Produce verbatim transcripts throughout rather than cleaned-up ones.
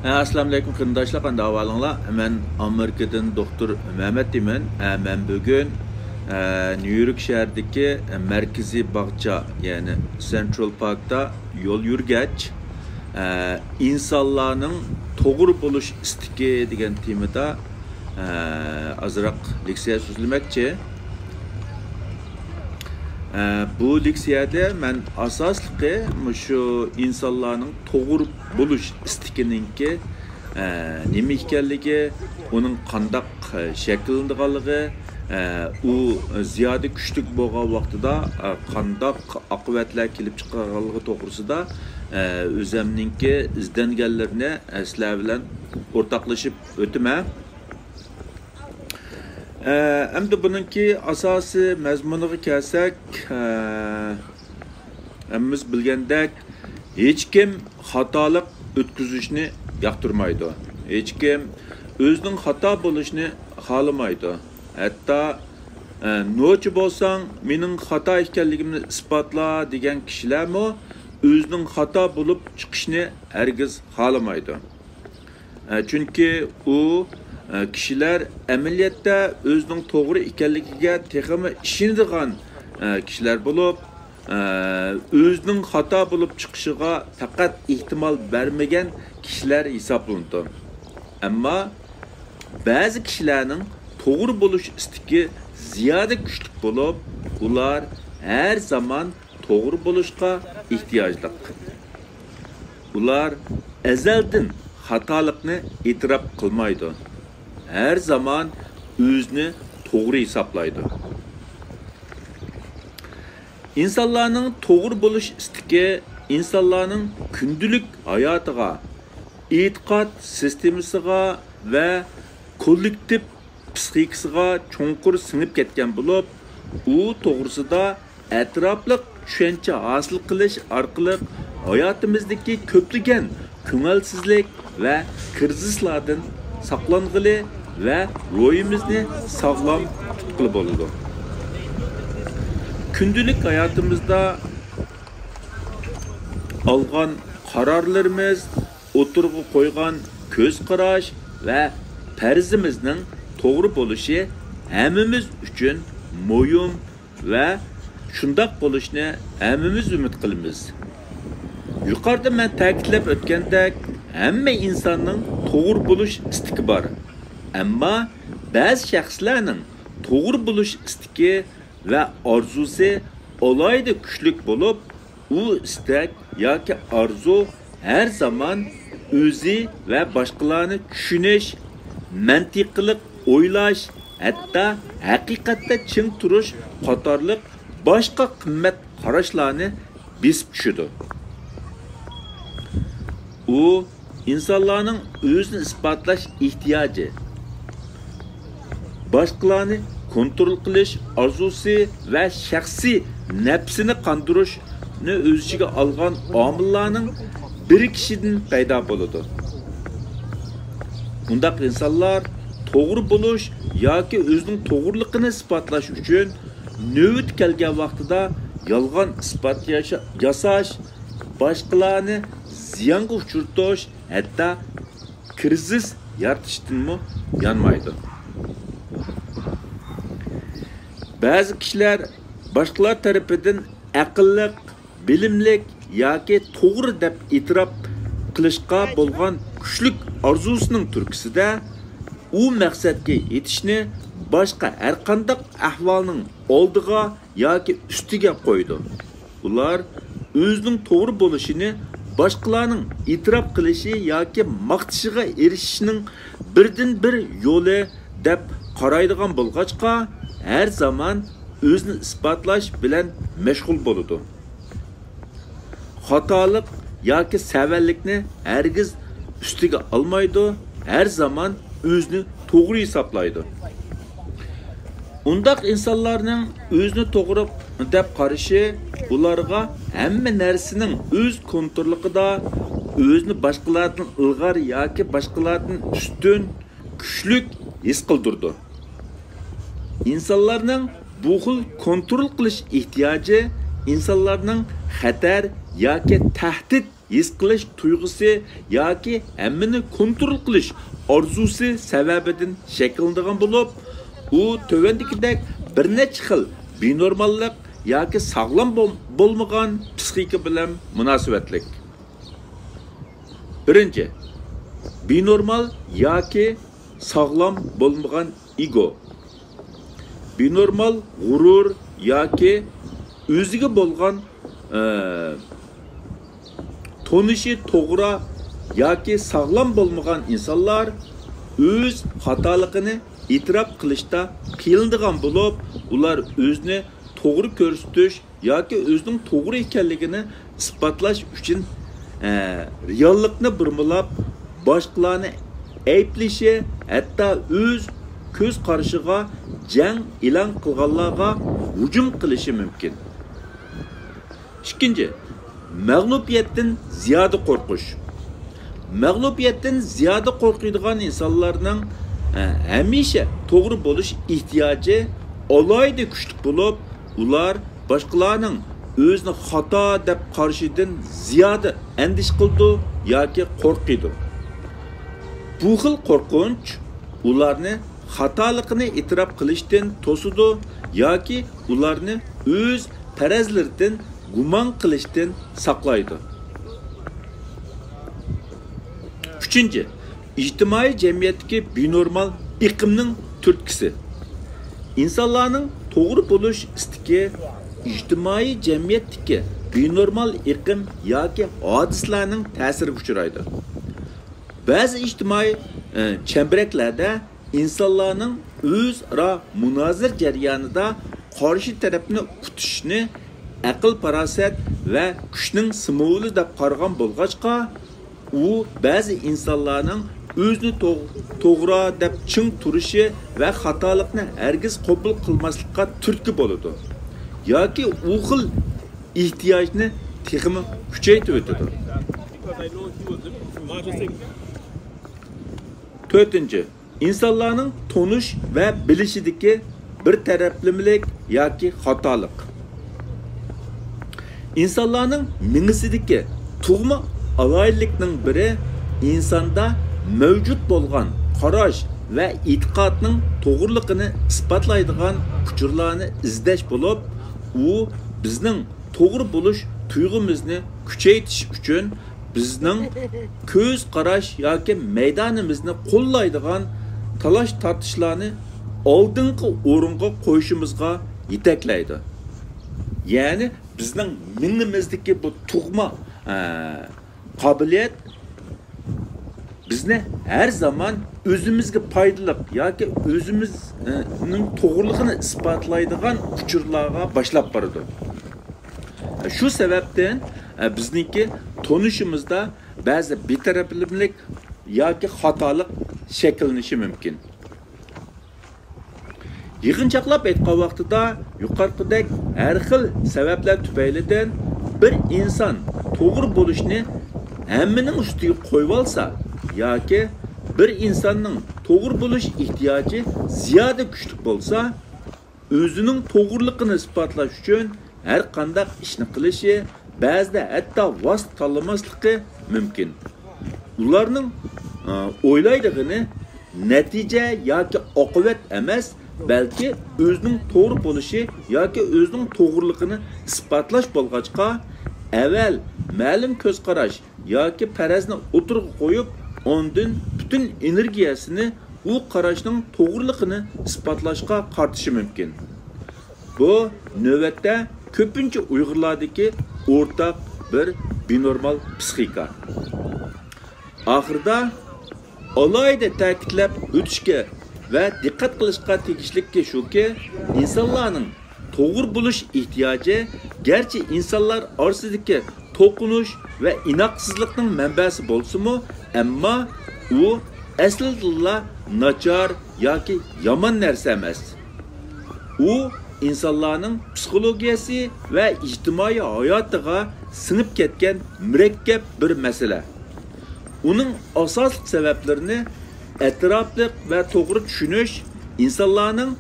ئەسسالامۇئەلەيكۇم قېرىنداشلار، قانداق ئەھۋالىڭلار؟ مەن ئامېرىكىدىن دوختۇر مەمەت دەيمەن. ئە، مەن بۈگۈن، ئە، نيۇ يورك شەھىرىدىكى، ئە، مەركىزىي باغچە، يەنى سېنترال پاركتا يول يۈرگەچ، ئە، ئىنسانلارنىڭ توغرا بولۇش ئىستىكى دېگەن تېمىدا، ئە، ئازراق لېكسىيە سۆزلىمەكچى. ئە، بۇ لېكسىيەدە مەن ئاساسلىقى مۇشۇ ئىنسانلارنىڭ توغرا بولۇش ئىستىكىنىڭكى، ئە، نېمە ئىكەنلىكى، ئۇنىڭ قانداق، ئە، شەكىللىنىدىغانلىقى، ئە، ئۇ زىيادە كۈچلۈك بولغان ۋاقتىدا، ئە، قانداق ئاقىۋەتلەر كېلىپ چىقىدىغانلىقى توغرىسىدا، ئە، ئۆزەمنىڭكى ئىزدەنگەنلىرىنى، ئە، سىلەر بىلەن ئورتاقلىشىپ ئۆتىمەن. ئە، ئەمدى بۇنىڭكى ئاساسىي مەزمۇنىغا كەلسەك، ئە، ھەممىمىز بىلگەندەك، ھېچكىم خاتالىق ئۆتكۈزۈشنى ياقتۇرمايدۇ. ھېچكىم ئۆزىنىڭ خاتا بولۇشىنى خالىمايدۇ. ھەتتا، ئە، «نوچى بولساڭ، مېنىڭ خاتا ئىكەنلىكىمنى ئىسپاتلا» دېگەن كىشىلەرمۇ ئۆزىنىڭ خاتا بولۇپ چىقىشىنى ھەرگىز خالىمايدۇ. ئە، چۈنكى ئۇ، ئە، كىشىلەر ئەمەلىيەتتە ئۆزىنىڭ توغرا ئىكەنلىكىگە تېخىمۇ ئىشىنىدىغان، ئە، كىشىلەر بولۇپ، ئە، ئۆزىنىڭ خاتا بولۇپ چىقىشىغا پەقەت ئېھتىمال بەرمىگەن كىشىلەر ھېسابلىنىدۇ. ئەمما بەزى كىشىلەرنىڭ توغرا بولۇش ئىستىكى زىيادە كۈچلۈك بولۇپ، ئۇلار ھەر زامان توغرا بولۇشقا ئېھتىياجلىق. ئۇلار ئەزەلدىن خاتالىقنى ئېتىراپ قىلمايدۇ. ھەر زامان ئۆزىنى توغرا ھېسابلايدۇ. ئىنسانلارنىڭ توغرا بولۇش ئىستىكى ئىنسانلارنىڭ كۈندىلىك ھاياتىغا، ئېتىقاد سىستېمىسىغا ۋە كوللېكتىپ پىسخىكىسىغا چوڭقۇر سىڭىپ كەتكەن بولۇپ، ئۇ توغرىسىدا ئەتراپلىق چۈشەنچە ھاسىل قىلىش ئارقىلىق ھاياتىمىزدىكى كۆپلىگەن كۆڭۈلسىزلىك ۋە كىرىزىسلاردىن ساقلانغىلى ۋە روھىمىزنى ساغلام تۇتقىلى بولىدۇ. كۈندىلىك ھاياتىمىزدا ئالغان قارارلىرىمىز، ئوتتۇرىغا قويغان كۆز قاراش ۋە پەرىزىمىزنىڭ توغرا بولۇشى ھەممىمىز ئۈچۈن مۇھىم ۋە شۇنداق بولۇشىنى ھەممىمىز ئۈمىد قىلىمىز. يۇقىرىدا مەن تەكىتلەپ ئۆتكەندەك، ھەممە ئىنساننىڭ توغرا بولۇش ئىستىكى بار. ئەمما بەزى شەخسلەرنىڭ توغرا بولۇش ئىستىكى ۋە ئارزۇسى ئالاھىدە كۈچلۈك بولۇپ، ئۇ ئىستەك ياكى ئارزۇ ھەر زامان ئۆزى ۋە باشقىلارنى چۈشىنىش، مەنتىقىلىق ئويلاش، ھەتتا ھەقىقەتتە چىڭ تۇرۇش قاتارلىق باشقا قىممەت قاراشلارنى بېسىپ چۈشىدۇ. ئۇ ئىنسانلارنىڭ ئۆزىنى ئىسپاتلاش ئېھتىياجى، باشقىلارنى كونترول قىلىش ئارزۇسى ۋە شەخسىي نەپسىنى قاندۇرۇشنى ئۆز ئىچىگە ئالغان ئامىللارنىڭ بىرىكىشىدىن پەيدا بولىدۇ. بۇنداق ئىنسانلار توغرا بولۇش ياكى ئۆزىنىڭ توغرىلىقىنى ئىسپاتلاش ئۈچۈن نۆۋىتى كەلگەن ۋاقتىدا يالغان ئىسپات ياشا-، ياساش، باشقىلارنى زىيانغا ئۇچرىتىش، ھەتتا كىرىزىس يارىتىشتىنمۇ يانمايدۇ. بەزى كىشىلەر باشقىلار تەرىپىدىن ئەقىللىق، بىلىملىك ياكى توغرا دەپ ئېتىراپ قىلىشقا بولغان كۈچلۈك ئارزۇسىنىڭ تۈرتكىسىدە ئۇ مەقسەتكە يېتىشنى باشقا ھەرقانداق ئەھۋالنىڭ ئالدىغا ياكى ئۈستىگە قويىدۇ. ئۇلار ئۆزىنىڭ توغرا بولۇشىنى باشقىلارنىڭ ئېتىراپ قىلىشى ياكى ماختىشىغا ئېرىشىشنىڭ بىردىنبىر يولى دەپ قارايدىغان بولغاچقا، ھەر زامان ئۆزىنى ئىسپاتلاش بىلەن مەشغۇل بولىدۇ. خاتالىق ياكى سەۋەنلىكنى ھەرگىز ئۈستىگە ئالمايدۇ، ھەر زامان ئۆزىنى توغرا ھېسابلايدۇ. ئۇنداق ئىنسانلارنىڭ ئۆزىنى توغرا دەپ قارىشى ئۇلارغا ھەممە نەرسىنىڭ ئۆز كونتروللۇقىدا، ئۆزىنى باشقىلاردىن ئىلغار ياكى باشقىلاردىن ئۈستۈن، كۈچلۈك ھېس قىلدۇرىدۇ. ئىنسانلارنىڭ بۇ خىل كونترول قىلىش ئېھتىياجى ئىنسانلارنىڭ خەتەر ياكى تەھدىت ھېس قىلىش تۇيغۇسى ياكى ھەممىنى كونترول قىلىش ئارزۇسى سەۋەبىدىن شەكىللىنىدىغان بولۇپ، ئۇ تۆۋەندىكىدەك بىر نەچچە خىل بىنورماللىق ياكى ساغلام بول-، بولمىغان پسىخىكا بىلەن مۇناسىۋەتلىك. بىرىنچى، بىنورمال ياكى ساغلام بولمىغان ئىگو. بىنورمال غۇرۇر ياكى ئۆزىگە بولغان، ئە، تونۇشى توغرا ياكى ساغلام بولمىغان ئىنسانلار ئۆز خاتالىقىنى ئېتىراپ قىلىشتا قىينىلىدىغان بولۇپ، ئۇلار ئۆزىنى توغرا كۆرسىتىش ياكى ئۆزىنىڭ توغرا ئىكەنلىكىنى ئىسپاتلاش ئۈچۈن، ئە، رېئاللىقنى بۇرمىلاپ، باشقىلارنى ئەيىبلىشى، ھەتتا ئۆز كۆز قارىشىغا جەڭ ئېلان قىلغانلارغا ھۇجۇم قىلىشى مۇمكىن. ئىككىنچى، مەغلۇبىيەتتىن زىيادە قورقۇش. مەغلۇبىيەتتىن زىيادە قورقىدىغان ئىنسانلارنىڭ، ئە، ھەمىشە توغرا بولۇش ئېھتىياجى ئالاھىدە كۈچلۈك بولۇپ، ئۇلار باشقىلارنىڭ ئۆزىنى خاتا دەپ قارىشىدىن زىيادە ئەندىشە قىلىدۇ ياكى قورقىدۇ. بۇ خىل قورقۇنچ ئۇلارنى خاتالىقىنى ئېتىراپ قىلىشتىن توسىدۇ ياكى ئۇلارنى ئۆز پەرەزلىرىدىن گۇمان قىلىشتىن ساقلايدۇ. ئۈچىنچى، ئىجتىمائىي جەمئىيەتتىكى بىنورمال ئېقىمنىڭ تۈرتكىسى. ئىنسانلارنىڭ توغرا بولۇش ئىستىكى ئىجتىمائىي جەمئىيەتتىكى بىنورمال ئېقىم ياكى ھادىسىلەرنىڭ تەسىرىگە ئۇچرايدۇ. بەزى ئىجتىمائىي، ئە، چەمبىرەكلەردە ئىنسانلارنىڭ ئۆزئارا مۇنازىرە جەريانىدا قارشى تەرەپنى ئۇتۇشنى ئەقىل-پاراسەت ۋە كۈچنىڭ سىمۋولى دەپ قارىغان بولغاچقا، ئۇ بەزى ئىنسانلارنىڭ ئۆزىنى توغ-، توغرا دەپ چىڭ تۇرۇشى ۋە خاتالىقنى ھەرگىز قوبۇل قىلماسلىققا تۈرتكە بولىدۇ ياكى ئۇ خىل ئېھتىياجنى تېخىمۇ كۈچەيتىۋېتىدۇ. تۆتىنچى، ئىنسانلارنىڭ تونۇش ۋە بىلىشىدىكى بىر تەرەپلىمىلىك ياكى خاتالىق. ئىنسانلارنىڭ مېڭىسىدىكى تۇغما ئالاھىدىلىكنىڭ بىرى ئىنساندا مەۋجۇت بولغان قاراش ۋە ئېتىقادنىڭ توغرىلىقىنى ئىسپاتلايدىغان ئۇچۇرلارنى ئىزدەش بولۇپ، ئۇ بىزنىڭ توغرا بولۇش تۇيغۇمىزنى كۈچەيتىش ئۈچۈن بىزنىڭ كۆز قاراش ياكى مەيدانىمىزنى قوللايدىغان تالاش-تارتىشلارنى ئالدىنقى ئورۇنغا قويۇشىمىزغا يېتەكلەيدۇ. يەنى بىزنىڭ مېڭىمىزدىكى بۇ تۇغما، ئە، قابىلىيەت بىزنى ھەر زامان ئۆزىمىزگە پايدىلىق ياكى ئۆزىمىزنىڭ توغرىلىقىنى ئىسپاتلايدىغان ئۇچۇرلارغا باشلاپ بارىدۇ. شۇ سەۋەبتىن، ئە، بىزنىڭكى تونۇشىمىزدا بەزى بىتەرەپلىمىلىك ياكى خاتالىق شەكىللىنىشى مۇمكىن. يىغىنچاقلاپ ئېيتقان ۋاقتىدا، يۇقىرىقىدەك ھەر خىل سەۋەبلەر تۈپەيلىدىن بىر ئىنسان توغرا بولۇشنى ھەممىنىڭ ئۈستىگە قويۇۋالسا ياكى بىر ئىنساننىڭ توغرا بولۇش ئېھتىياجى زىيادە كۈچلۈك بولسا، ئۆزىنىڭ توغرىلىقىنى ئىسپاتلاش ئۈچۈن ھەر قانداق ئىشنى قىلىشى، بەزىدە ھەتتا ۋاسىتە تاللىماسلىقى مۇمكىن. ئۇلارنىڭ، ئە، ئويلايدىغىنى نەتىجە ياكى ئاقىۋەت ئەمەس، بەلكى ئۆزىنىڭ توغرا بولۇشى ياكى ئۆزىنىڭ توغرىلىقىنى ئىسپاتلاش بولغاچقا، ئەۋەل مەلۇم كۆز قاراش ياكى پەرەزنى ئوتتۇرىغا قويۇپ، ئاندىن پۈتۈن ئېنېرگىيەسىنى ئۇ قاراشنىڭ توغرىلىقىنى ئىسپاتلاشقا قارىتىشى مۇمكىن. بۇ، نۆۋەتتە، كۆپىنچە ئۇيغۇرلاردىكى ئورتاق بىر بىنورمال پسىخىكا. ئاخىرىدا ئالاھىدە تەكىتلەپ ئۆتۈشكە ۋە دىققەت قىلىشقا تېگىشلىكى شۇكى، ئىنسانلارنىڭ توغرا بولۇش ئېھتىياجى گەرچە ئىنسانلار ئارىسىدىكى توقۇنۇش ۋە ئىناقسىزلىقنىڭ مەنبەسى بولسىمۇ، ئەمما ئۇ ئەسلىدىلا ناچار ياكى يامان نەرسە ئەمەس. ئۇ ئىنسانلارنىڭ پسىخولوگىيەسى ۋە ئىجتىمائىي ھاياتىغا سىڭىپ كەتكەن مۇرەككەپ بىر مەسىلە. ئۇنىڭ ئاساسلىق سەۋەبلىرىنى ئەتراپلىق ۋە توغرا چۈشىنىش ئىنسانلارنىڭ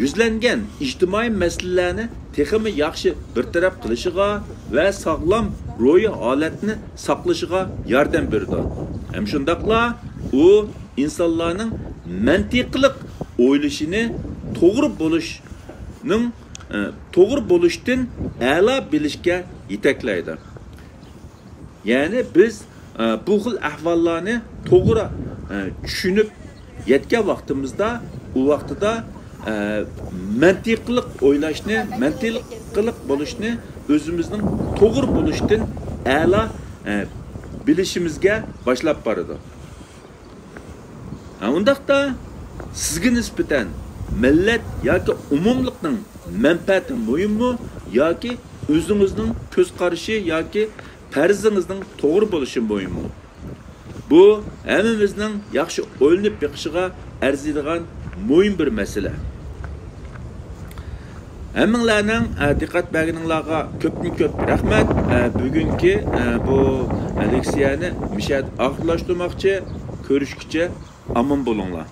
يۈزلەنگەن ئىجتىمائىي مەسىلىلەرنى تېخىمۇ ياخشى بىر تەرەپ قىلىشىغا ۋە ساغلام روھىي ھالەتنى ساقلىشىغا ياردەم بېرىدۇ. ھەم شۇنداقلا ئۇ ئىنسانلارنىڭ مەنتىقلىق ئويلىشىنى توغرا بولۇشنىڭ، ئە، توغرا بولۇشتىن ئەلا بىلىشكە يېتەكلەيدۇ. يەنى بىز، ئە، بۇ خىل ئەھۋاللارنى توغرا، ئە، چۈشىنىپ يەتكەن ۋاقتىمىزدا، ئۇ ۋاقتىدا، ئە، مەنتىقلىق ئويلاشنى، مەنتىقلىق بولۇشنى ئۆزىمىزنىڭ توغرا بولۇشتىن ئەلا، ئە، بىلىشىمىزگە باشلاپ بارىدۇ. ھە، ئۇنداقتا سىزگە نىسبەتەن مىللەت ياكى ئومۇملۇقنىڭ مەنپەئەتى مۇھىممۇ ياكى ئۆزىڭىزنىڭ كۆز قارىشى ياكى پەرىزىڭىزنىڭ توغرا بولۇشى مۇھىممۇ؟ بۇ ھەممىمىزنىڭ ياخشى ئويلىنىپ بېقىشىغا ئەرزىيدىغان مۇھىم بىر مەسىلە. ھەممىڭلارنىڭ، ئە، دىققەت بەرگىنىڭلارغا كۆپتىن كۆپ رەھمەت. ئە، بۈگۈنكى، ئە، بۇ لېكسىيەنى مىشەدە ئاخىرلاشتۇرماقچى. كۆرۈشكىچە ئامان بولۇڭلار.